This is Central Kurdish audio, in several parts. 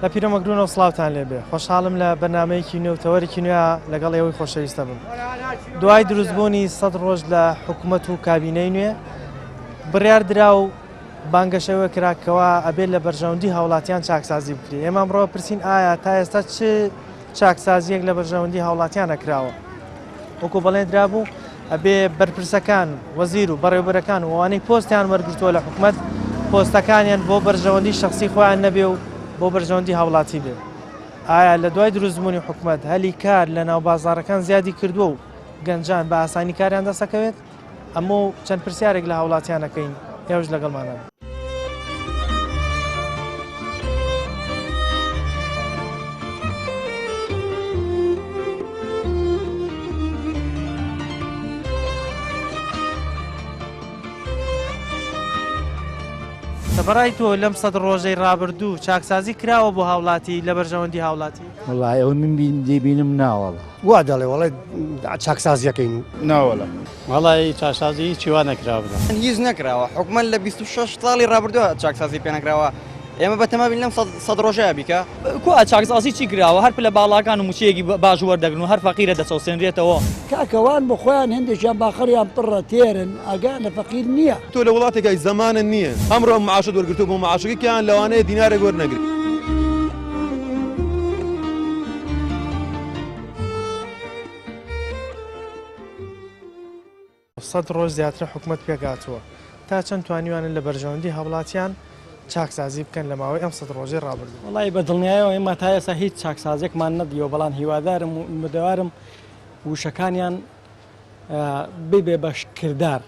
لە پیرەمەگرونەوە سڵاوتان لێبێ خۆشحاڵم لە بەرنمەیەکی نوێ و تەوەرێکی نوێ لەگەڵ ئێوەی خۆشەویستە بم دوای دروستبوونی سە ڕۆژ لە حکوومەت و کابینەی نوێ بڕیار درا و بانگەشەوە کرا کەوا ئەبێت لە بەرژەوەندی هاوڵاتیان چاکسازی بکرێت ئێمە ئەمڕۆ پرسین ئایا تا ئێستا چ چاکسازیەک لە بەرژەوەندی هاوڵاتیان نەکراوە وەکو بەڵێن درابوو ئەبێ بەرپرسەکان وەزیر و بەڕێوبەرەکان و ئەوانەی پۆستیان وەرگرتووە لە حکومەت پۆستەکانیان بۆ بەرژەوەندی شخصی خۆیان نەبێ و بۆ بەرژەوەندی هاوڵاتی بێ ئایا لە دوای دروستبوونی حکومەت هەلی کار لە ناو بازارەکان زیادی کردووە و گەنجان بە ئاسانی کاریان دەستەکەوێت؟ ئەمە و چەند پرسیارێک لە هاوڵاتیان ئەکەین، ئێوەش لەگەڵمانە بن. بەڕای تۆ لەم سەد ڕۆژەی ڕابردوو چاکسازی کراوە بۆ هاوڵاتی لە بەرژەوەندی هاوڵاتی؟ وەڵای ئەوە من دەیبینم ناوەڵا. وا دەڵێ وەڵێ چاکسازیەکەین. ناوەڵا. وەڵی چاکسازی هیچی وا نەکراوە برا. هیچ نەکراوە حکومەت لە 26 ساڵی ڕابردووە چاکسازی پێ نەکراوە ئێمە بەتەما بین لەم سەد ڕۆژەیە بیکە. کوا چاکسازی چی کراوە هەر پلە باڵاکان و موچەیەکی باش وەردەگرن و هەر فەقیرە دەچەوسێنرێتەوە. کاکە وان بۆ خۆیان هێندێکیان باخەڵیان پڕە تێرن ئاگایان لە فەقیر نییە. تۆ لە وڵاتێکای زەمانت نییە ئەمڕۆ ئەم معاشەت وەرگرتووە بۆ معاشەکەی کەیان لەوانەیە دینارێک وەرنەگری. سەد ڕۆژ زیاترە حکومەت پێکهاتووە، تا چەند توانیویانە لە بەرژەوەندی هاوڵاتیان چاکسازی بکەن لە ماوەی ئەم سەد ڕۆژەی ڕابردوو؟ وەڵایی بە دڵنیایەوە ئێمە تا ئێستا هیچ چاکسازیەکمان نەدیوە، بەڵام هیوادارم و ئومێدەوارم وشەکانیان ببێ بە کردار،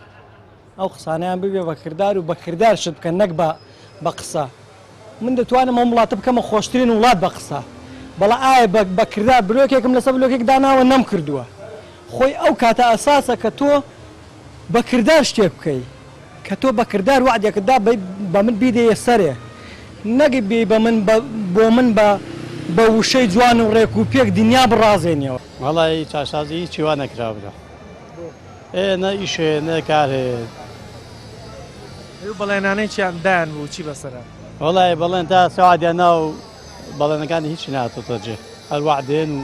ئەو قسانەیان ببێ بە کردار و بە کردار شت بکەن نەک بە بە قسە. من دەتوانم ئەم وڵاتە بکەمە خۆشترین وڵات بە قسە، بەڵام ئایا بە کردار بلۆکێکم لەسەر بلۆکێک داناوە؟ نەمکردووە. خۆی ئەو کاتە ئەساسە کە تۆ بە کردار شتێک بکەی، کە تۆ بە کردار وەعدێکت دا بە من بیدەیە سەرێ، نەک بێی بە من بۆ من بە بە وشەی جوان و ڕێک و پێک دنیا بڕازێنیەوە. وەڵایی چاکسازی هیچی وا نەکراوە برا. ئێ نە ئیش هەیە نە کار هەیە. ئەو بەڵێنانەی چیان دایان بوو چی بەسەر هات؟ وەڵای بەڵێن تا سەعاتیان ناو بەڵێنەکانی هیچی نهاتۆتە جێ هەر وەعدێن و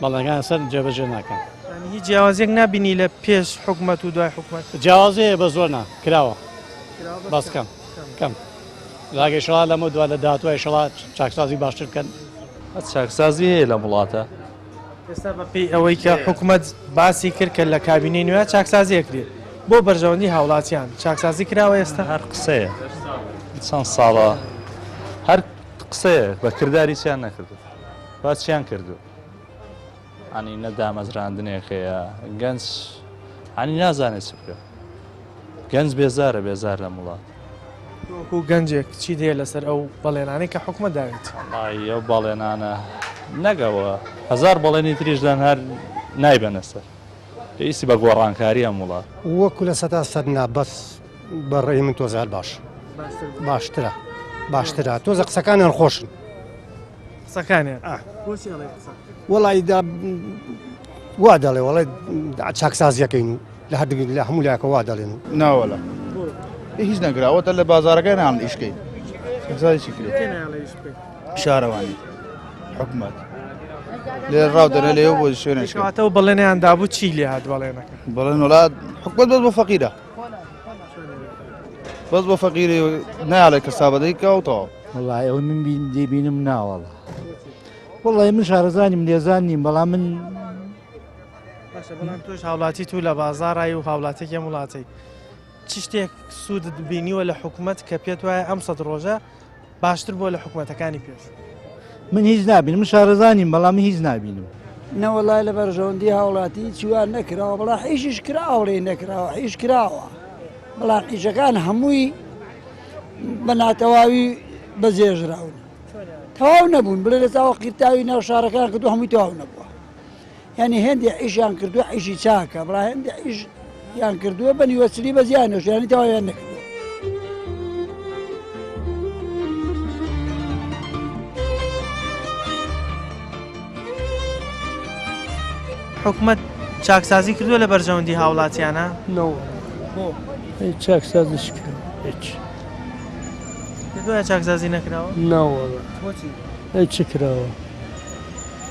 بەڵێنەکان سەر جێبەجێ ناکەن. یانی هیچ جیاوازیەک نابینی لە پێش حکومەت و دوای حکومەت؟ جیاوازی هەیە بە زۆر نا کراوە بەس کەم کەم لاگە ئیشەڵا لەمە دوا لە داهاتوە ئیشەڵا چاکسازی باشتر بکەن. چاکسازی هەیە لەم وڵاتە. ئێستا بە پێی ئەوەی کە حکومەت باسی کرد کە لە کابینەی نوێ چاکسازی ئەکرێت بۆ بەرژەوەندی هاوڵاتیان چاکسازی کراوە ئێستا؟ هەر قسەیە چەند ساڵە هەر قسەیە بە کرداری چیان نەکردو با چیان کردو ئەنی نە دامەزراندنێک هەیە گەنج ئەنی نازانێت چ بکە گەنج بێزارە بێزار لەم وڵات. تۆ وەکو گەنجێک چیت هەیە لەسەر ئەو بەڵێنانەی کە حکومەت داوێتی؟ وەڵایی ئەو بەڵێنانە نەک ئەوە هەزار بەڵێنی تریش دەن هەر نایبەنە سەر. پێویستی بە گۆڕانکاریە ئەم وڵات. وەکو 100% نا بەس بە ڕێی من تۆزە هەر باش باشترە باشترە تۆزە قسەکانیان خۆشن. قسەکانیان بۆچی ئەڵێی قسە؟ وەڵی دا وا دەڵێ وەڵێ چاکسازیەکەین و لە هەر لە هەموو لایەکە وا دەڵێن و ناوەلا هیچ نەکراوەتە لە بازارەکە ناڵ ئیشکەی چاکسازی کرێ شارەوانی حکومت لێ ڕاو دەرە لێ بۆ شوێنێک کەواتەوە بەڵێنیان دابوو چی لێ هات بەڵێنەکە بەڵێن وڵات حکومت بەس بۆ فەقیرە بەس بۆ فەقیری نایڵێ کە سابەدەی کەوتەوە وەڵای ئەوەی من دەیبینم ناوەڵا وەڵی من شارەزانیم لێزان نیم بەڵام من باشە بەڵام تۆش هاوڵاتی تو لە بازاڕای و هاوڵاتێکی ئەم وڵاتەی چ شتێک سوودت بینیوە لە حکوومەت کە پێت وایە ئەم سەد ڕۆژە باشتر بووە لە حکوومەتەکانی پێش؟ من هیچ نابینم من شارەزانیم بەڵام من هیچ نابینم. نەوەڵا لە بەرژەوەندی هاوڵاتی هیچی وا نەکراوە بەڵام حیشیش کراوە ڵێ نەکراوە حیش کراوە بەڵام حیشەکان هەمووی بە ناتەواوی بەجێژراون تەواو نەبوون بڵێ لە چاوە قیرتاوی ناو شارەکان کردو هەمووی تەواو نەبووە یعنی هێندی ئیشیان کردووە ئیشی چاکە بەڵا هێندی ئیش یان کردووە بە نیوەچلی بە زیانەش یانی تەواویان نەکردووە. حکومەت چاکسازی کردووە لە بەرژەوەندی هاوڵاتیانە؟ نەوەڵا بۆ؟ هیچ چاکسازیش کراوە هیچ. پێت وایە چاکسازی نەکراوە؟ نەوەڵا. بۆچی؟ ئەی چ کراوە؟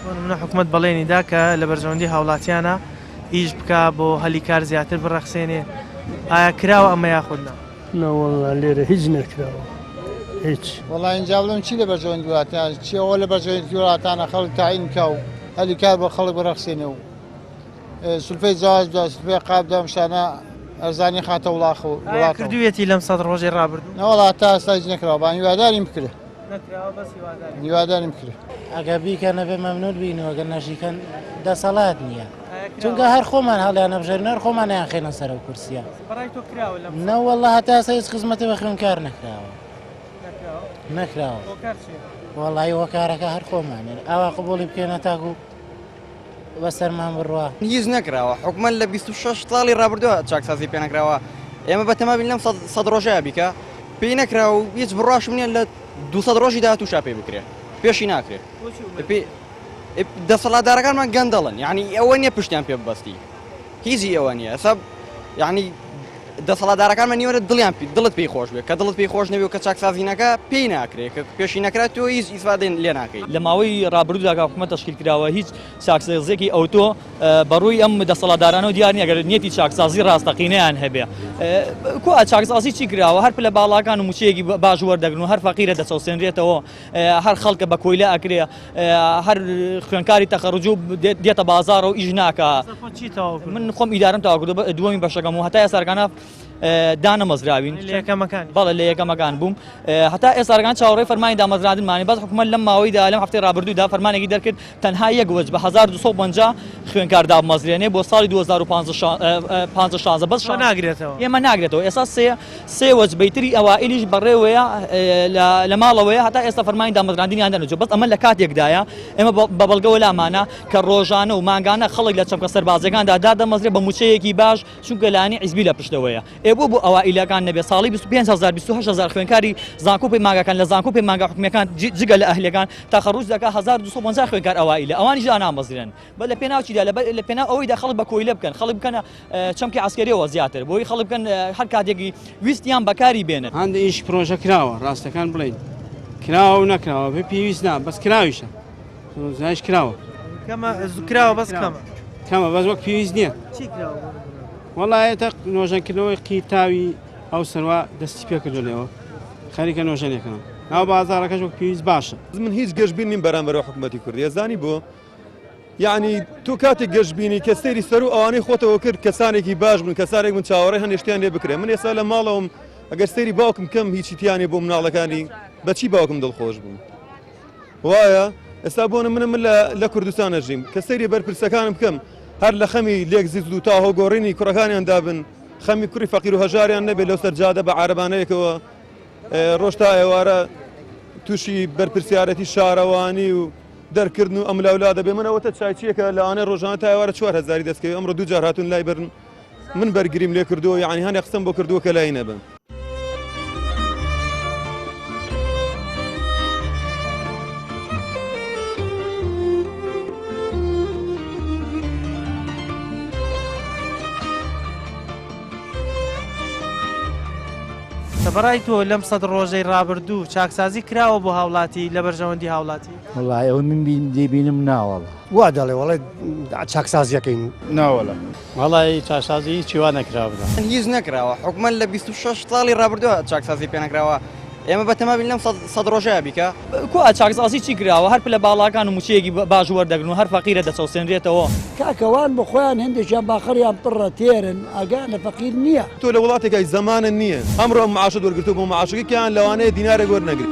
بۆ نمونە حکومەت بەڵێنی دا کە لە بەرژەوەندی هاوڵاتیانە ئیش بکا بۆ هەلی کار زیاتر بڕەخسێنێ ئایا کراوە ئەمە یاخود نا؟ نەوەڵا لێرە هیچ نەکراوە هیچ. وەڵا ئینجا بڵێم چی لە بەرژەوەندی وڵاتان چی ئەوە لە بەرژەوەندی وڵاتانە خەڵک تاعین بکا و هەلی کار بۆ خەڵک بڕەخسێنێ و سولفەی زەواج بدا سولفەی قاپ بدا ئەم شتانە ئەرزانی خاتە وڵاخ و ئایا کردوویەتی لەم سەد ڕۆژەی ڕابردوو؟ نەوەڵا تا ئێستا هیچ نەکراوە بەڵام هیوادارین بکرێ. نەکراوە بەس هیوادارین. هیوادارین بکرێ. ئەگەر بیکەن ئەبێ مەمنون بین و ئەگەر نەشیکەن دەسەڵات نییە چونکە هەر خۆمان هەڵیان ئەبژێرین هەر خۆمان ئەیانخەینە سەر ئەو کورسیە. بەڕای تۆ کراوە لەم نەوەڵا هەتا ئێستا هیچ خزمەتێ بە خوێندکار نەکراوە. نەکراوە. هۆکار چییە؟ وەڵایی هۆکارەکە هەر خۆمانین ئاوا قبوڵی بکەین هەتاکو بەسەرمان بڕوا. هیچ نەکراوە حکومەت لە 26 ساڵی ڕابردووە چاکسازی پێ نەکراوە ئێمە بەتەما بین لەم سەد ڕۆژەیە بیکە پێی نەکرا و هیچ بڕواشم نییە لە 200 ڕۆژی داهاتووشا پێی بکرێ پێشی ناکرێ دەسەڵاتدارەکانمان گەندەڵن یعنی ئەوە نییە پشتیان پێ ببەستی هیچی ئەوە نییە ئێستا یعنی دەسەڵاتدارەکانمان نیوەرە دڵیان پی دڵت پێی خۆش بێ کە دڵت پێی خۆش نەبێ و کە چاکسازی نەکا پێی ناکرێ کە پێشی نەکرا تۆ هیچ ئیسفادەی لێ ناکەی. لە ماوەی ڕابردوودا کە حکومەت تەشکیل کراوە هیچ چاکسازیەکی ئەوتۆ بە ڕووی ئەم دەسەڵاتدارانەوە دیار نییە گەر نیەتی چاکسازی ڕاستەقینەیان هەبێ کوا چاکسازی چی کراوە هەر پلە باڵاکان و مووچەیەکی باش وەردەگرن و هەر فەقیرە دەچەوسێنرێتەوە هەر خەڵکە بە کۆیلە ئەکرێ هەر خوێنکاری تەخەڕوج و دێتە بازاڕە و ئیش ناکا من خۆم ئیدارم تەواو کردو دووەمی بەشەکەم و هەتا ئێسارکانە دانەمەزراوین لە یەکەمەکان بەڵێ لە یەکەمەکان بووم هەتا ئێسارەکان چاوەڕێی فەرمانی دامەزراندنمانی بەس حکومەت لەم ماوەیدا لەم هەفتەی ڕابردوودا فەرمانێکی دەرکرد تەنها یەک وەج بە 1250 خوێنکار دابمەزرێنێ بۆ ساڵی 2015 16 بەس ناگرێتەوە ئێمە ناگرێتەوە ئێستا سێ سێ وەجبەی تری ئەوائیلیش بەڕێوەیە لە ماڵەوەیە هەتا ئێستا فەرمانی دامەزراندنیان دەنەچوو بەس ئەمە لە کاتێکدایە ئێمە بە بەڵگەوە لامانە کە ڕۆژانە و مانگانە خەڵک لە چەمکە سەربازیەکاندا دادەمەزرێ بە مووچەیەکی باش چونکە لایەنی حیزبی لە پشتەوەیە ئێ بۆ بۆ ئەوائیلەکان نەبێ ساڵی 25000 28000 خوێنکاری زانکۆ پەیمانگاکان لە زانکۆ پەیمانگا حکومیەکان جگە لە ئەهلیەکان تەخەڕوج دەکا 1250 خوێنکار ئەوائیلە ئەوانیش دانامەزرێن بە لە پێناو چیدا لە پێناو ئەوەیدا خەڵک بە کۆیلە بکەن خەڵک بکەنە چەمکی عەسکەریەوە زیاتر بۆی خەڵک بکەن هەر کاتێکی ویستیان بەکاری بێنن. هەندێ ئیش پرۆژە کراوە ڕاستەکان بڵێین کراوە و نەکراوە بێ پێویست نا بەس کراویشە زایش کراوە کەمە کراوە بەس کەمە کەمە بەس وەک پێویست نییە چی کراوە وەڵایە تە نۆژەنکردنەوەی قیرتاوی ئەو سەروا دەستی پێکردو لێەوە خەریکە نۆژەنێکەوە ناو بازاڕەکەش وەک پێویست باشە من هیچ گەشبین نیم بەرامبەر حکوومەتی کوردی ئەزانی بۆ یەعنی تۆ کاتێک گەشبینی کە سەیری سەرو ئەوانەی خۆتەوە کرد کەسانێکی باش بن کەسانێک بن چاوەڕێ هەندێ شتیان لێ بکرێ من ئێستا لە ماڵەوەم ئەگەر سەیری باوکم کەم هیچی تیانێ بۆ مناڵەکانی بەچی باوکم دڵخۆش بوو وایە ئێستا بۆ منە من لە کوردستان ئەژیم کە سەیری بەرپرسەکانم بکەم هەر لە خەمی لێکزیز و تاهۆ گۆڕینی کوڕەکانیان دابن خەمی کوڕی فەقیر و هەژاریان نەبێت لەو سەر جادە بە عارەبانەیەکەوە ڕۆژ تا ئێوارە تووشی بەرپرسیارەتی شارەوانی و دەرکردن و ئەملاولا دەبێ من ئەوەتە چایچیەکە لەوانەیە ڕۆژانە تا ئێوارە 4000 دەستکەوێ ئەمڕۆ دوو جار هاتوون لای برن من بەرگریم لێ کردووە یعنی هەنێ قسەم بۆ کردووە کە لای نەبن. بەڕای تۆ لەم سەد ڕۆژەی ڕابردوو چاکسازی کراوە بۆ هاوڵاتی لە بەرژەوەندی هاوڵاتی؟ وەڵای ئەوەی من دەیبینم ناوەڵا. وا دەڵێ وەڵێ چاکسازیەکەین. ناوەڵا. وەڵای چاکسازی هیچی وا نەکراوە برا. هیچ نەکراوە حکومەت لە 26 ساڵی ڕابردووە چاکسازی پێ نەکراوە ئێمە بەتەما بین لەم سەد ڕۆژەیە بیکا. کوا چاکسازی چی کراوە هەر پلە باڵاکان و موچەیەکی باش وەردەگرن و هەر فەقیرە دەچەوسێنرێتەوە. کاکە وان بۆ خۆیان هێندێکیان باخەڵیان پڕە تێرن ئاگایان لە فەقیر نیە. تۆ لە وڵاتێکای زەمانت نییە ئەمڕۆ ئەم معاشەت وەرگرتووە بۆ معاشەکەی کەیان لەوانەیە دینارێک وەرنەگری.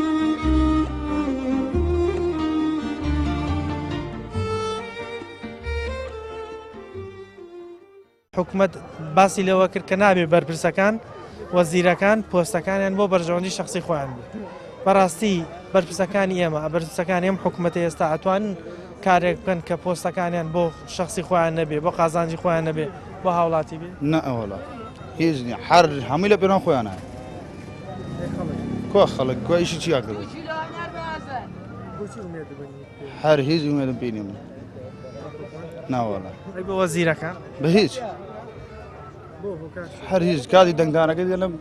حکومەت باسی لەوە کرد کە نابێ بەرپرسەکان وەزیرەکان پۆستەکانیان بۆ بەرژەوەندی شخصی خۆیان بێت بەڕاستی بەرپرسەکانی ئێمە بەرپرسەکانی ئەم حکوومەتە ئێستا ئەتوانن کارێک بکەن کە پۆستەکانیان بۆ شخصی خۆیان نەبێ بۆ قازانجی خۆیان نەبێ بۆ هاوڵاتی بێ نەوەڵا هیچ نییە هەر هەمووی لە پێناو خۆیانە کوا خەڵک کوا ئیشی چیا کردو هەر هیچ ئومێدم پێی نییە من. ناوەڵا. ئەی بۆ وەزیرەکان؟ بە هیچ. هەر هیچ کاتی دەنگدانەکە دێنم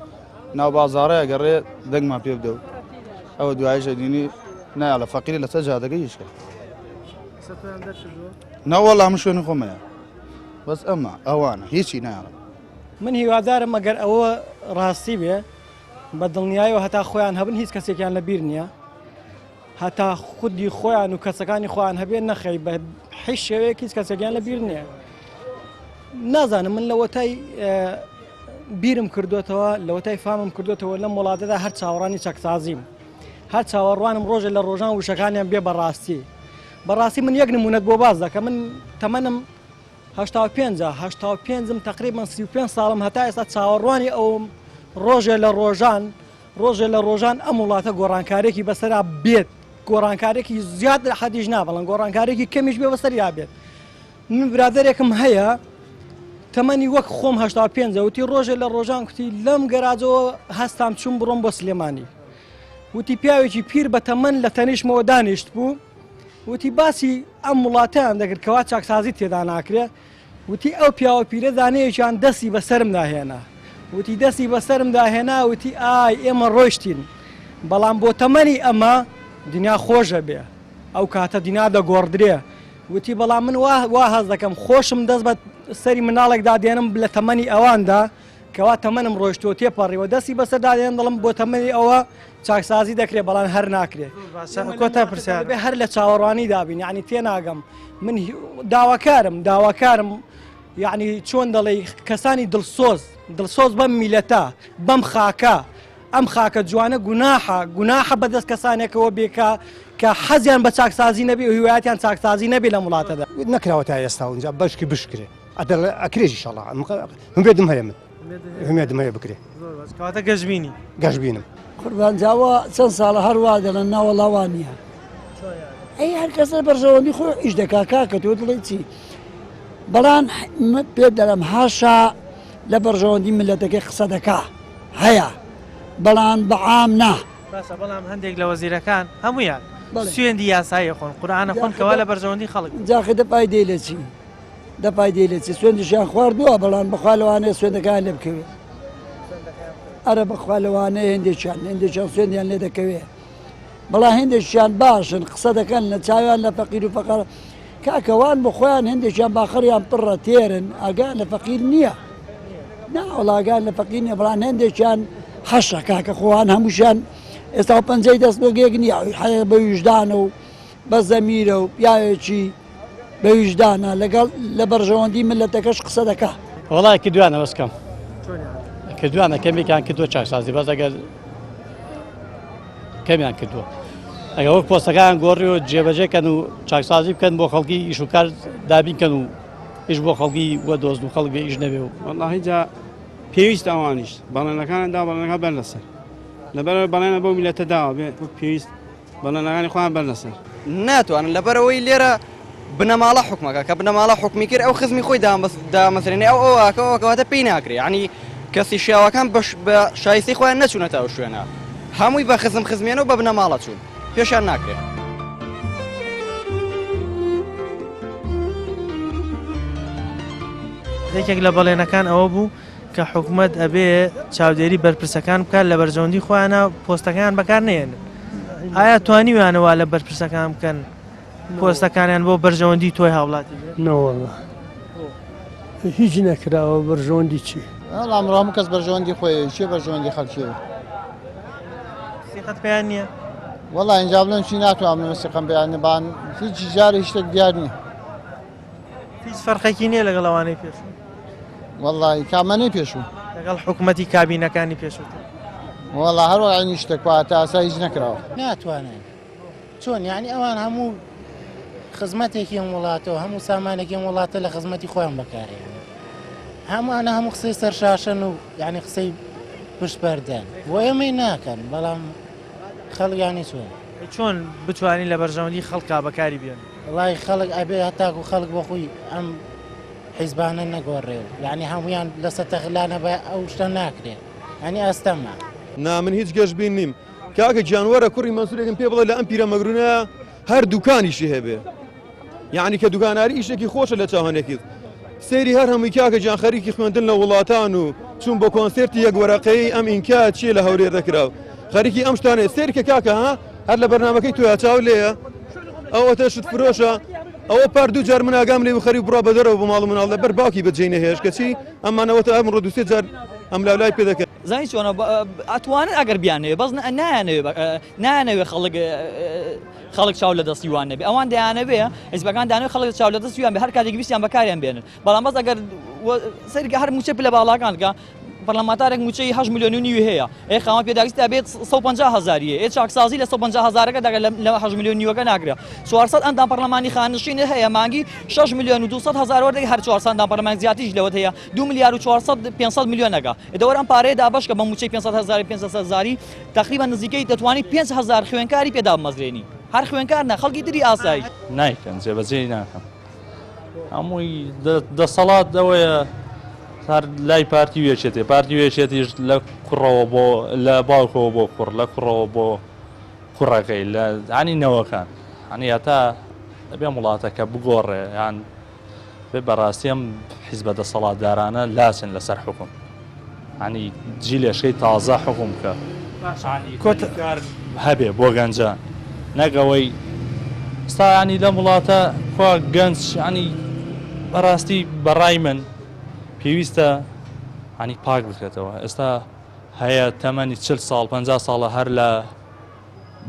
ناو بازاڕەیە گەڕێ دەنگمان پێ بدە و ئەوە دوایش دینی نایڵە فەقیری لەسەر جادەکە هیچکە نەوەڵا من شوێنی خۆمەیە بەس ئەمە ئەوانە هیچی نایڵم من هیوادارم ئەگەر ئەوە ڕاستی بێ بە دڵنیایەوە هەتا خۆیان هەبن هیچ کەسێکیان لە بیر نییە هەتا خودی خۆیان و کەسەکانی خۆیان هەبێ نەخەی بە هیچ شێوەیەک هیچ کەسێکیان لە بیر نییە نازانم من لەوەتای بیرم کردوێتەوە لەوەتای فامم کردوێتەوە لەم وڵاتەدا هەر چاوەڕانی چەکسازیم هەر چاوەڕوانم ڕۆژێ لە ڕۆژان وشەکانیان بێ بەڕاستی بەڕاستی من یەک نمونەت بۆ باز دەکەم من تەمەنم 85 85م تقریبا 35 ساڵم هەتا ئێستا چاوەڕوانی ئەوم ڕۆژێ لە ڕۆژان ڕۆژێ لە ڕۆژان ئەم وڵاتە گۆڕانکارێکی بەسەرا بێت گۆڕانکارێکی زیاد لە حەدیش نابڵن گۆڕانکارێکی کەمیش بێ بەسەریا بێت من برادێکم هەیە تەمەنی وەک خۆم 85 وتی ڕۆژێ لە ڕۆژان کوتی لەم گەراجەوە هەستام چوم بڕۆم بۆ سلێمانی وتی پیاوێکی پیر بە تەمەن لە تەنیشمەوە دانیشت بوو وتی باسی ئەم وڵاتیان دەکرد کەوا چاکسازی تێدا ناکرێ وتی ئەو پیاوە پیرە دانەیەکیان دەستی بە سەرمدا هێنا. وتی دەستی بە سەرمدا هێنا وتی ئای ئێمە ڕۆیشتین بەڵام بۆ تەمەنی ئەمە دنیا خۆش ئەبێ ئەو کاتە دنیا دەگۆڕدرێ وتی بەڵام من وا وا هەست دەکەم خۆشم دەست بە سەری مناڵێکدا دێنم لە تەمەنی ئەواندا کەوا تەمەنم ڕۆیشتووە تێپەڕیوە دەستی بەسەردا دێنم دەڵم بۆ تەمەنی ئەوە چاکسازی دەکرێت بەڵام هەر ناکرێت کۆتا پرسیار هەر لە چاوەڕوانی دابین یعنی تێناگەم من داواکارم داواکارم یعنی چۆن دەڵێ کەسانی دڵسۆز دڵسۆز بەم میلەتە بەم خاکە ئەم خاکە جوانە گوناحە گوناحە بەدەست کەسانێکەوە بێکە کە حەزیان بە چاکسازی نەبێ و هیوایەتیان چاکسازی نەبێ لەم وڵاتەدا نەکراوە تا ئێستا اونجا بەشکی بشکرێ ئەدەڵ ئەکرێ ئیشەڵا هومێدم هەیە من هومێدم هەیە بکرێ کەواتە گەشببینی گەشببینم قوربان جاوە چەند ساڵە هەر وا دەڵێن ناوەڵا وا نییە ئەی هەر کەسە بەرژەوەندی خۆی ئیش دەکا کاکە تۆ دڵی چی بەڵام پێ دەڵێم هاشا لە بەرژەوەندی ملەتەکەی قسە دەکا هەیە بەڵام بەعام نا باشە بەڵام هەندێک لە وەزیرەکان هەمویان سوێندی یاسایی خۆن قورآانە خۆن کەوا لە بەرژەوەندی خەڵک جاخە دەپای دێ لە چی دە فایدەی لە چی سوێندیشیان خواردووە بەڵام بەخوا لەوانەیە سوێندەکان لێ بکەوێت ئەرە بەخوا لەوانەیە هێندێکیان هێندێکیان سوێندیان لێ دەکەوێت بەڵام هێندێکیان باشن قسە دەکەن لە چاویان لە فەقیر و فەقەر کاکەوان بۆ خۆیان هێندێکیان باخەریان پڕە تێرن ئاگان لە فەقیر نییە ناوەڵاگان لە فەقیر نییە بەڵام هێندێکیان حەشە کاکە خۆوان هەمووشیان ئێستا پەنجەی دەست بۆگەیەک نییە حەیە بە ویژدانە و بە زەمیرە و پیاوێکی بە ویژدانە لەگەڵ لە بەرژەوەندی ملەتەکەش قسە دەکا. وەڵای کردویانە بەس کەم کردویانە کەمێکیان کردووە چاکسازی بەس ئەگەر کەمیان کردووە ئەگە وەک پۆستەکان گۆڕی و جێبەجێ کەن و چاکسازی بکەن بۆ خەڵکی ئیش و کار دابین کەن و ئیش بۆ خەڵکی وە دۆزن و خەڵک بێ ئیش نەبێ و وەڵاهی جا پێویست ئەوانیش بەڵێنەکان دا بەڵێنەکە بەر لەسەر لەبەر بەڵێنە بەو میلەتە داوە بێ پێویست بەڵێنەکانی خۆیان بەرنە سەر. ناتوانن لەبەرئەوەی لێرە بنەماڵە حوکمەکە کە بنەماڵە حوکمی کرد ئەو خزمی خۆی دامەزرێنێ ئەو ئەو ئاکە ئەو کەواتە پێی ناکرێ یعنی کەسی شیاوەکان بەش بە شایستەی خۆیان نەچوونەتە ئەو شوێنە هەمووی بە خزم خزمێنە و بە بنەماڵە چوون پێشیان ناکرێ. یەکێک لە بەڵێنەکان ئەوە بوو کە حکومەت ئەبێ چاودێری بەرپرسەکان بکات لە بەرژەوەندی خۆیانە پۆستەکان بەکار نێنن ئایا توانیویانە وا لە بەرپرسەکان بکەن پۆستەکانیان بۆ بەرژەوەندی تۆی هاوڵاتی نەوەڵا هیچ نەکراوە بەرژەوەندی چی وەڵام هەموو کەس بەرژەوەندی خۆی چێ بەرژەوەندی خەڵکی سیقەت پێیان نییە وەڵا اینجا بڵێم چی ناتوانم بڵێم سیقەم پێیان نییە بان هیچ جارێ هیچ شتێک دیار نییە هیچ فەرقێکی نییە لەگەڵ ئەوانەی پێشوو وەڵی کامانەی پێشوو لەگەڵ حکوومەتی کابینەکانی پێشووتر وەڵا هەر عینی شتێک واتە ئاسا هیچ نەکراوە ناتوانن چۆن یعنی ئەوان هەموو خزمەتێکی ئەم وڵاتەوە هەموو سامانێکی ئەم وڵاتە لە خزمەتی خۆیان بەکارێن هەمووانە هەموو قسەی سەرشاشەن و یعنی قسەی پشت پەردەن بۆ ئێمەی ناکەن بەڵام خەڵیانی چۆن چۆن بتوانین لە بەرژەوەندی خەڵکا بەکاری بێن وەڵای خەڵک ئەبێ هەتاکو خەڵک بۆ خۆی ئەم حیزبانە نەگۆڕێ و یعنی هەمویان لەسەر تەغلانە بە ئەو شتە ناکرێ ئەنی ئەستەمە. نا من هیچ گەشبین نیم کاکە گیان وەرە کوڕی مەنسورێکم پێ بڵێ لە ئەم پیرە مەگرونە هەر دوکانیشی هەبێ. یعنی کە دوکاناری ئیشێکی خۆشە لە چاو هەنێکی سەیری هەر هەمووی کاکە گیان خەریکی خوێندن لە وڵاتان و چوون بۆ کۆنسێرتی یەک وەرەقەیی ئەم ئینکا چییە لە هەولێر دەکرا و خەریکی ئەم شتانەیە سەیر کە کاکە ها هەر لە بەرنامەکەی تۆیا چاو لێیە ئەوە تە شت فرۆشە ئەوە پار دوو جار من ئاگام لێ خەری بڕا بە دەرەوە بۆ ماڵ و مناڵ لەبەر باوکی بەجێی نەهێشت کەچی ئەمانەوە تا ئەمڕۆ دوو سێ جار ئەم لاولای پێ دەکەن. زانی چۆنە ئەتوانن ئەگەر بیانەوێ بەس نایانەوێ نایانەوێ خەڵک خەڵک چاو لە دەستی وان نەبێ ئەوان دەیانەوێ حیزبەکان دانەوێ خەڵک چاو لە دەستی وان بێ هەر کاتێک ویستیان بەکاریان بێنن بەڵام بەس ئەگەر سەرگە هەر موچە پلە باڵاکان کە پەرلەمانتارێک موچەی 8 ملیۆن و نیوی هەیە ئێ خاوەن پێداویستی ئەبێت 150 هەزاریە ئێ چاکسازی لە 150 هەزارەکە داگە لە 8 ملیۆن نیوەکە ناکرێ 400 ئەندام پەرلەمانی خانشین هەیە مانگی 6 ملیۆن و 200 هەزار وەردەگرێ هەر 400 ئەندام پەرلەمان زیاتریش لەوەت هەیە 2 ملیار و 400 500 ملیۆنەکە دەوەر ئەم پارەیە دابەش کە بە موچەی 500 هەزاری 500 هەزاری تەقریبەن نزیکەی دەتوانی 5000 خوێنکاری پێ دابمەزرێنی هەر خوێنکار نا خەڵکی تری ئاسایش. نایکەن جێبەجێی ناکەن هەمووی دەسەڵات ئەوەیە هەر لای پارتی و یەکێتی پارتی و یەکێتیش لە کوڕەوە بۆ لە باوکەوە بۆ کوڕ لە کوڕەوە بۆ کوڕەکەی لە عنی نەوەکان عنی هەتا دەبێ وڵاتەکە بگۆڕێ یان بێ بەڕاستی ئەم حیزبە دەسەڵاتدارانە لاچن لەسەر حوکم عنی جیلێشکەی تازە حوکم بکە کار هەبێ بۆ گەنجان نەک ئەوەی ستا ینی لەم وڵاتە کوا گەنج ینی بەڕاستی بەڕای من پێویستە ینی پاک بکرێتەوە ئێستا هەیە تەمەنی چل ساڵ پ ساڵە هەر لە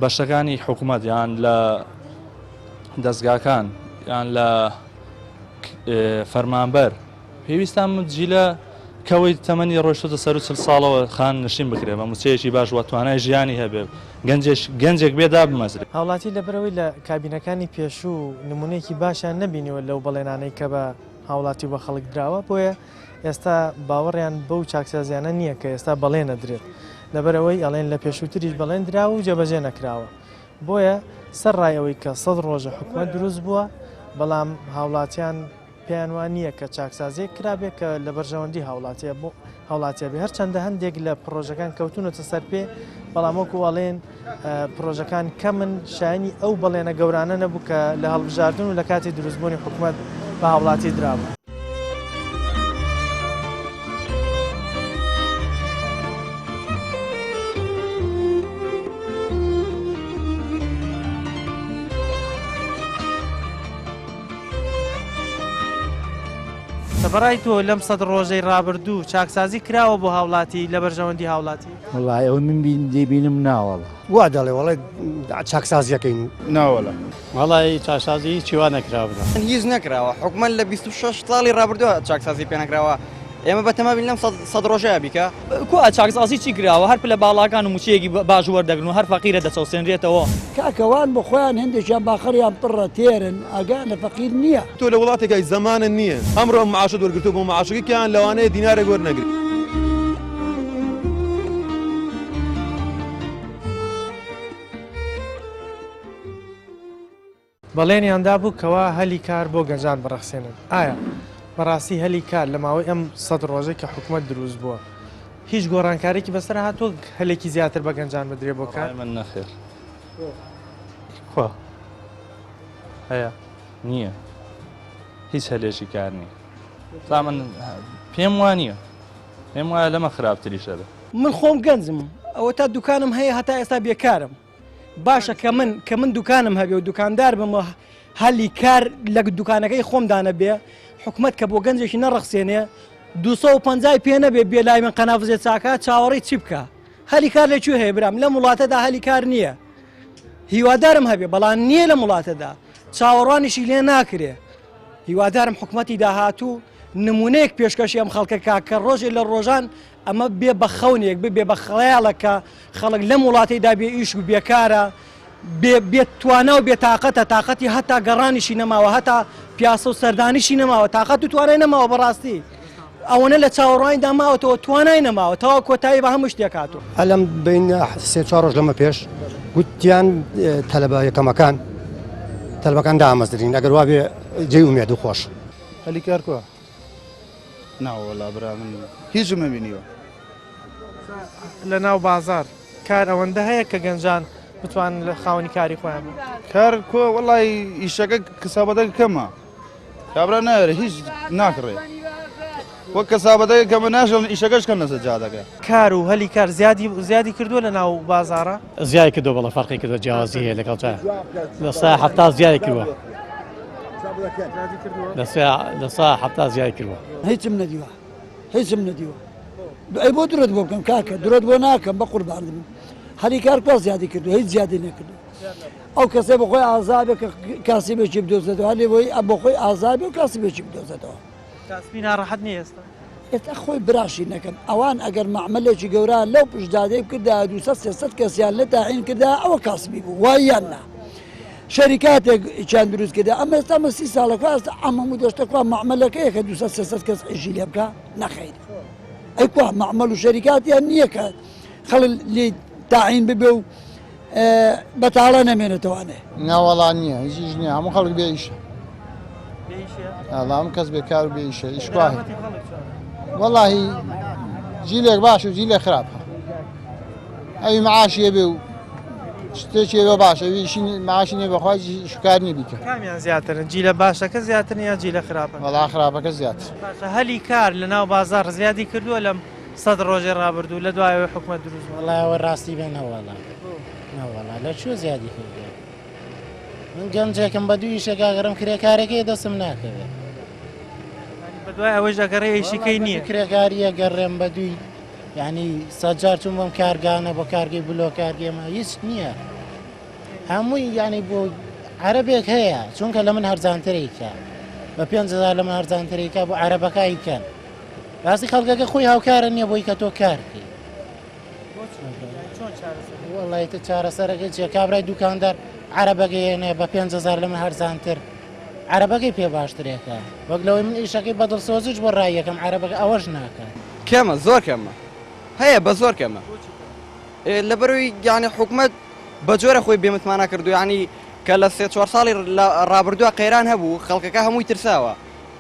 بەشەکانی حکومەت یان لە دەزگاکان یان لە فەرمانبەر پێویستە ئەم جیلە کەوەی تەمەنی ڕۆشتۆتە سەر و چل ساڵەوە خان نشین بکرێ بە موچەیەکی باش وە توانای ژیانی هەبێ گەنجێک گەنجێک بێ دابمەزرێ. هاوڵاتی لەبەرئەوەی لە کابینەکانی پێشوو نمونەیەکی باشیان نەبینیوە لەو بەڵێنانەی کە بە هاوڵاتی و بە خەڵک دراوە بۆیە ئێستا باوەڕیان بەو چاکسازیانە نییە کە ئێستا بەڵێن ئەدرێت لەبەرئەوەی ئەڵێن لە پێشووتریش بەڵێن دراوە و جێبەجێ نەکراوە بۆیە سەرڕای ئەوەی کە سەد ڕۆژە حکومەت دروست بووە بەڵام هاوڵاتیان پێیان وا نییە کە چاکسازیەک کرابێ کە لە بەرژەوەندی هاوڵاتیە بۆ هاوڵاتیە بێ هەرچەندە هەندێک لە پڕۆژەکان کەوتونەتە سەر پێ بەڵام وەکو ئەڵێن پڕۆژەکان کەمن شایانی ئەو بەڵێنە گەورانە نەبوو کە لە هەڵبژاردن و لە کاتی دروستبوونی حکومەت بە هاوڵاتی درابوو. بەڕای تۆ لەم سەد ڕۆژەی ڕابردوو چاکسازی کراوە بۆ هاوڵاتی لە بەرژەوەندی هاوڵاتی؟ وەڵای ئەوەی من دەیبینم ناوەڵا. وا دەڵێ وەڵای چاکسازیەکەین. ناوەڵا. وەڵای چاکسازی هیچی وا نەکراوە برا. هیچ نەکراوە حکومەت لە 26 ساڵی ڕابردووە چاکسازی پێ نەکراوە ئێمە بەتەما بین لەم سەد ڕۆژەیە بیکە. کوا چاکسازی چی کراوە هەر پلە باڵاکان و موچەیەکی باش وەردەگرن و هەر فەقیرە دەچەوسێنرێتەوە. کاکە وان بۆ خۆیان هێندێکیان باخەڵیان پڕە تێرن ئاگایان لە فەقیر نییە. تۆ لە وڵاتێکای زەمانت نییە ئەمڕۆ ئەم معاشەت وەرگرتووە بۆ معاشەکەی کەیان لەوانەیە دینارێک وەرنەگری. بەڵێنیان دابوو کەوا هەلی کار بۆ گەنجان بڕەخسێنن، ئایا بەڕاستی هەلی کار لە ماوەی ئەم سەد ڕۆژەی کە حکومەت دروست بووە هیچ گۆڕانکاریی بەسەر هاتووە هەلێکی زیاتر بە گەنجان بدرێ بۆ کار؟ بەڕای من نەخێر. کوا هەیە؟ نییە هیچ هەلێکی کار نییە تا من پێم وا نییە پێم وایە لەمە خراپتریش هەبێ. من خۆم گەنجم ئەوەتا دوکانم هەیە هەتا ئێستا بێکارم باشە کە من کە من دوکانم هەبێ و دوکاندار بم و هەلی کار لە دوکانەکەی خۆم دانەبێ حکومت کە بۆ گەنجێکی نەڕەخسێنێ 250 پێ نەبێ بێ لای من قەنافزێ چاکە چاوەڕێی چی بکە هەلی کار لە کوێ هەیە برام لەم وڵاتەدا هەلی کار نییە هیوادارم هەبێ بەڵام نییە لەم وڵاتەدا چاوەڕوانیشی لێ ناکرێ هیوادارم حکومەتی داهاتوو نمونەیەک پێشکەشی ئەم خەڵکە کا کە ڕۆژێ لە ڕۆژان ئەمە بێ بە خەونێک ببێ بە خەیاڵە کە خەڵک لەم وڵاتەیدا بێ ئیش و بێکارە بێ بێ توانا و بێ تاقەتە تاقەتی هەتا گەڕانیشی نەماوە هەتا پیاسە و سەردانیشی نەماوە تاقەت و توانای نەماوە بەڕاستی ئەوەنە لە چاوەڕوانیدا ماوەتەوە توانای نەماوە تەواو کۆتایی بە هەموو شتێک هاتووە. ئەلەم بین سێ چوار ڕۆژ لەمە پێش گوتیان تەلەبە یەکەمەکان تەلەبەکان دامەزرین ئەگەر وابێ جێی ئومێد و خۆش. هەلی کار کوا؟ ناوەڵا برا من هیچم نەبینیوە. لە ناو بازار کار ئەوەندە هەیە کە گەنجان بتوانن لە خاوەنی کاری خۆیان بن؟ کار کۆ وەڵی ئیشەکە کەسابەتەکە کەمە کابرا نایەرێ هیچ ناکڕێ وەک کەسابەتەکە کەمە ناشڵن ئیشەکەش کەم لەسەر جادەکە. کار و هەلی کار زیادی زیادی کردووە لە ناو بازاڕە؟ زیای کردووە بەڵێ فەرقی کردووە جیاوازی هەیە لەگەڵ جار 70% زیای کردووە 70% زیای کردووە. هیچم نەدیوە هیچم نەدیوە ئەی بۆ درۆت بۆ بکەم کاکە درۆت بۆ ناکەم بە قوربان بم هەلی کار کوا زیادی کردو هیچ زیادی نەکردو ئەو کەسێ بە خۆی ئازابێ کە کاسبێکی بدۆزێتەوە هەر لێ بۆی بۆ خۆی ئازابێ و کاسبێکی بدۆزێتەوە. کاسبی ناڕەحەت نییە ئێستا؟ ئێستا خۆی براشی نەکەم ئەوان ئەگەر مەعمەلێکی گەورە لەو پشتدادەی بکردایە 200 300 کەسیان لێ تاعین کردایە ئەوە کاسبی بوو وای یان نا شەریکاتێک چیان دروست کردا ئەمە ئێستا ئەمە سی ساڵە کوا ئێستا ئەم هەموو دەشتە کوا مەعمەلەکەیە کە 200 300 کەس ئیشی لێ بکا نەخەیر ئەی کوا مەعمەل و شەریکاتیان نییە کە خەڵک لێی تاعین ببێ و بەتاڵە نەمێنێتەوانێ. ناوەڵا نییە هیچ ئیش نییە هەموو خەڵک بێ ئیشە ئەڵا هەموو کەس بێکار و بێ ئیشە ئیش کوا هەیە وەڵاهی جیلێک باش و جیلێک خراپە ئەوی معاشی هەبێ و شتێکی هەبێ باش ئەوی ئیشی معاشی نییە بەخوا شکار نییە بیکە. کامیان زیاترن جیلە باشەکە زیاترن یا جیلە خراپەکە؟ وەڵا خراپەکە زیاتر. باشە هەلی کار لەناو بازاڕ زیادی کردووە لەم سەد ڕۆژی ڕابردوو لە دوای ئەوەی حکومەت دروست بوو؟ وەڵای ئەوە ڕاستی بێ نەوەڵا نەوەڵا لە کوێ زیادی کردووە من گەنجێکم بە دوو ئیشێکا گەڕم کرێکارەکەی دەستم ناکەوێت بە دوای ئەوەش دەگەڕێ ئیشیکەی نییە کرێکاریە گەڕێم بە دووی یعنی سەجار چوون بۆم کارگانە بۆ کارگەی بلۆ کارگەمە هیچ نییە هەمووی یعنی بۆ عەرەبێک هەیە چونکە لە من هەرزانترێکە بە 5هزار لە من هەرزانترێکە بۆ عەرەبەکە کەن ڕاستی خەڵکەکە خۆی هاوکارە نییە بۆی کە تۆ کار بکەی وەڵی تە چارەسەرەکەی چیە کابرای دوکاندار عەرەبەکەی هێنێ بە 5هزار لە من هەرزانتر عەرەبەکەی پێ باشترێکە وەک لەوەی من ئیشەکەی بە دڵسۆزیش بۆ ڕایەکەم عەرەبەکە ئەوەش ناکات. کەمە زۆر کەمە هەیە بە زۆر کەمە لەبەرەوەی یعنی حکومەت بە جۆرە خۆی بێمتمانە کردو یعنی کە لە سێ چوار ساڵی ڕابردووە قەیران هەبوو خەڵکەکە هەمووی ترساوە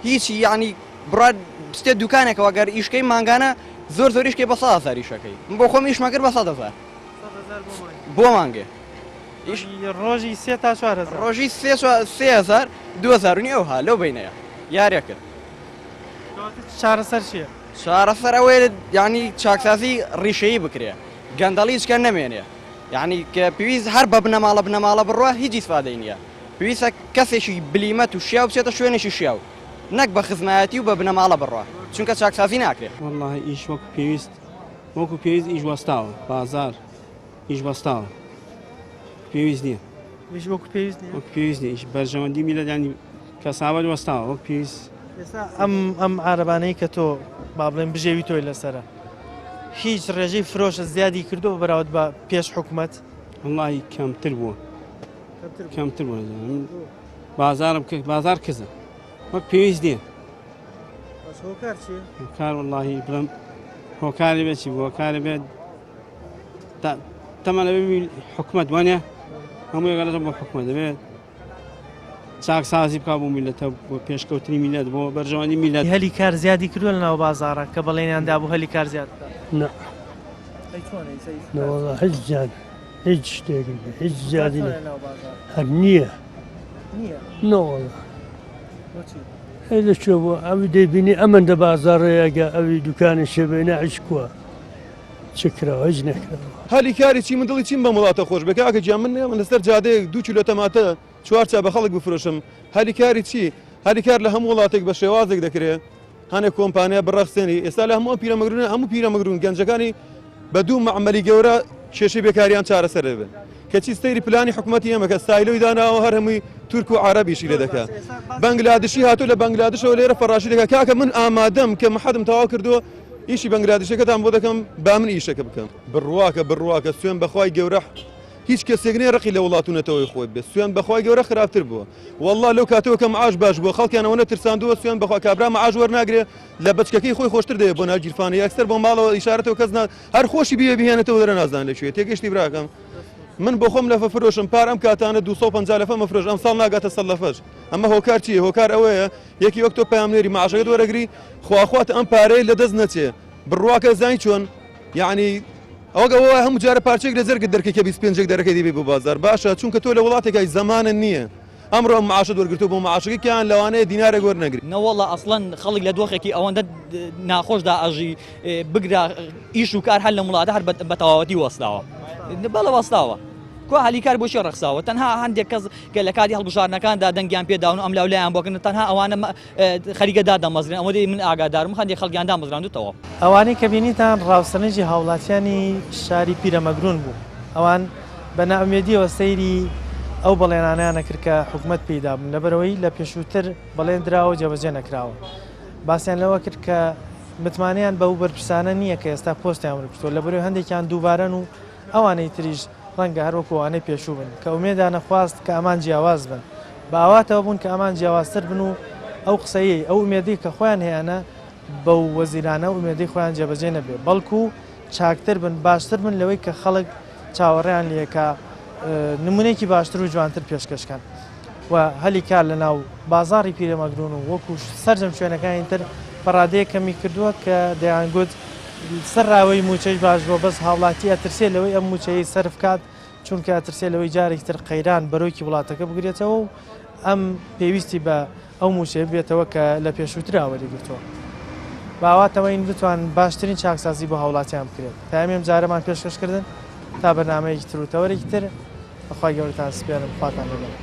هیچی یعنی بڕا بچتە دوکانێکەوە گەر ئیشکەی مانگانە زۆر زۆر ئیشکەی بە 100 هەزار ئیشەکەی من بۆ خۆم ئیشمە کرد بە 100 هەزار بۆ مانگێ ئیش ڕۆژی سێ تا چوار هەزار ڕۆژی سێ سێ هەزار دو هەزار و نیو ئەوها لەو بەینەیە یارێ کرد. چارەسەر چییە؟ چارەسەر ئەوەیە یعنی چاکسازی ڕیشەیی بکرێ گەندەڵی هیچ کە نەمێنێ یعنی کە پێویست هەر بە بنەماڵە بنەماڵە بڕوا هیچ ئیسفادەی نییە پێویستە کەسێکی بلیمەت و شیاو بچێتە شوێنێکی شیاو نەک بە خزمایەتی و بە بنەماڵە بڕوا چونکە چاکسازی ناکرێ. وەڵاهی ئیش وەکو پێویست وەکو پێویست ئیش وەستاوە بازار ئیش وەستاوە پێویست نییە. ئیش وەکو پێویست نییە؟ وەکو پێویست نییە ئیش بەرژەوەندی میللەت یانی کەسابەت وەستاوە وەک پێویست. ئێستا ئەم ئەم عارەبانەی کە تۆ با بڵێن بژێوی تۆی لەسەرە هیچ ڕێژەی فرۆشت زیادی کردووە بەراورد بە پێش حکومەت؟ وەڵاهی کەمتر بووە کەمتر بووە بازارم کرد بازار کزە وەک پێویست نییە هۆکار چییە؟ هۆکار وەڵاهی بڵێم هۆکاری بێت چی بوو هۆکاری بێت تەمان ئەبێ حکومەت وانە هەموو یەکەڵەتە بۆ حکومەت دەبێت چاکسازی بکا بۆ میلەتە بۆ پێشکەوتنی میلەت بۆ بەرژەوەندی میلەت. هەلی کار زیادی کردووە لەناو بازاڕە کە بەڵێنیان دابوو هەلی کار زیاد بکات؟ نا. ئەی چۆنە ئیسە ئیش نە وەڵا هیچ زیاد هیچ شتێک نییە هیچ زیادی نییە هەر نییە. نییە؟ نە وەڵا. بۆچی؟ ئەی لە کوێ بووە ئەوی دەیبینی ئەمەندە بازاڕەیە گە ئەوی دوکانی شێ بێنە هیچ کووە چ کراوە هیچ نەکراوە. هەلی کاری چی من دڵی چیم بەم وڵاتە خۆش بێ کاکە گیان من نەیەڵم لەسەر جادەیەک دوو کیلۆ تەماتە چوار چا بە خەڵک بفرۆشم هەلی کاری چی هەلی کار لە هەموو وڵاتێک بە شێوازێک دەکرێ هەنێک کۆمپانیا بڕەخسێنی ئێستا لە هەموو ئەم پیرەمەگرونە هەموو پیرەمەگرون گەنجەکانی بە دوو مەعمەلی گەورە کێشەی بێکاریان چارەسەر دەبێت کەچی سەیری پلانی حکوومەتی ئێمە کە سایلۆی داناوە هەر هەمووی تورک و عەرەبیشی لێ دەکا بەنگلادشی هاتوو لە بەنگلادشەوە لێرە فەڕاشی دەکا کاکە من ئامادەم کە محەدم تەواو کردووە ئیشی بەنگلادشەکەتان بۆ دەکەم با من ئیشەکە بکەم بڕواکە بڕواکە سوێن بەخوای گەورە هیچ کەسێک نیە ڕقی لە وڵات و نەتەوەی خۆی بێت سوێن بەخوای گەورە خراپتر بووە واللە لەو کاتەوە کە معاش باش بووە خەڵکیان ئەوەنە ترساندووە سوێن بەخوا کابرا معاش وەرناگرێ لە بەچکەکەی خۆی خۆشتر دەوێت بۆ ناو گیرفانە یەکسەر بۆ ماڵەوە ئیشارەتەوە کەس نا هەر خۆشی بیوێ بهێنێتەوە دەرە نازان لە کوێ تێگەشتی براکەم من بۆ خۆم لەفە فرۆشم پار ئەم کاتانە 250 لەفە مەفرۆش ئەم ساڵ ناگاتە سەد لەفەش ئەمە هۆکار چییە هۆکار ئەوەیە یەکی وەک تۆ پەیامنێری معاشەکەت وەرەگری خواخوات ئەم پارەیە لەدەست نەچێ بڕواکە زانی چۆن یعنی. ئەوەک ئەوە وایە هەموو جارە پارچەیەک لە جەرگت دەرکەی کە 25 ێک دەرەکەی دەیبەی بۆ بازار باشە چونکە تۆ لە وڵاتێکای زەمانە نییە ئەمڕۆ ئەم معاشت وەرگرتووە بۆ معاشەکەی کیان لەوانەیە دینارێک وەرنەگری. نەوەڵا ئەسڵەن خەڵک لە دۆخێکی ئەوەندە ناخۆشدا ئەژی بگرە ئیش و کار هەر لەم وڵاتە هەر بە تەواوەتی وەستاوە بەڵێ وەستاوە کوا هەلی کار بۆچی ڕەخساوە تەنها هەندێک کەس کە لە کاتی هەڵبژاردنەکاندا دەنگیان پێداون و ئەملاولایان بۆ کردن تەنها ئەوانە خەریکە دادەمەزرێن ئەوەندەی من ئاگادارم هەندێک خەڵکیان دامەزراندوتەوە. ئەوانەی کە بینیتان ڕاوسەرنجی هاوڵاتیانی شاری پیرەمەگرون بوو. ئەوان بە نائومێدیەوە سەیری ئەو بەڵێنانەیان ئەکرد کە حکومەت پێی دابوون، لەبەرئەوەی لە پێشووتر بەڵێن دراوە و جێبەجێ نەکراوە. باسیان لەوە کرد کە متمانەیان بەو بەرپرسانە نییە کە ئێستا پۆستیان وەرگرتووە، لەبەرئەوەی هەندێکیان دووبارەن و ئەوانەی تریش ڕەنگە هەر وەکو ئەوانەی پێشوو بن کە ئومێدیان نەخواست کە ئەمان جیاواز بن، بە ئاواتەوە بوون کە ئەمان جیاوازتر بن و ئەو قسەیەی، ئەو ئومێدەی کە خۆیان هەیانە بەو وەزیرانە ئومێدەی خۆیان جێبەجێ نەبێ، بەڵکو چاکتر بن، باشتر بن لەوەی کە خەڵک چاوەڕێیان لێیە کە نمونەیەکی باشتر و جوانتر پێشکەش کەن و هەلی کار لە ناو بازاڕی پیرەمەگرون و وەکو سەرجەم شوێنەکانی تر بە ڕادەیەک کەمی کردووە کە دەیانگوت سەر ڕاوەی مووچەیش باش بووە بەس هاوڵاتی ئەترسێ لەوەی ئەم مووچەیەی سەرف کات چونکە ئەترسێ لەوەی جارێکی تر قەیران بەرۆکی وڵاتەکە بگرێتەوە و ئەم پێویستی بە ئەو مووچەیە ببێتەوە کە لە پێشووترا وەریگرتووە. بە ئاواتەوەین بتوانن باشترین چاکسازی بۆ هاوڵاتیان بکرێت. پەیامی ئەمجارەمان پێشکەش کردن تا بەرنامەیەکی تر و تەوەرێکی تر بە خوای گەورەتان سپێرم خواتان لەگەڵ.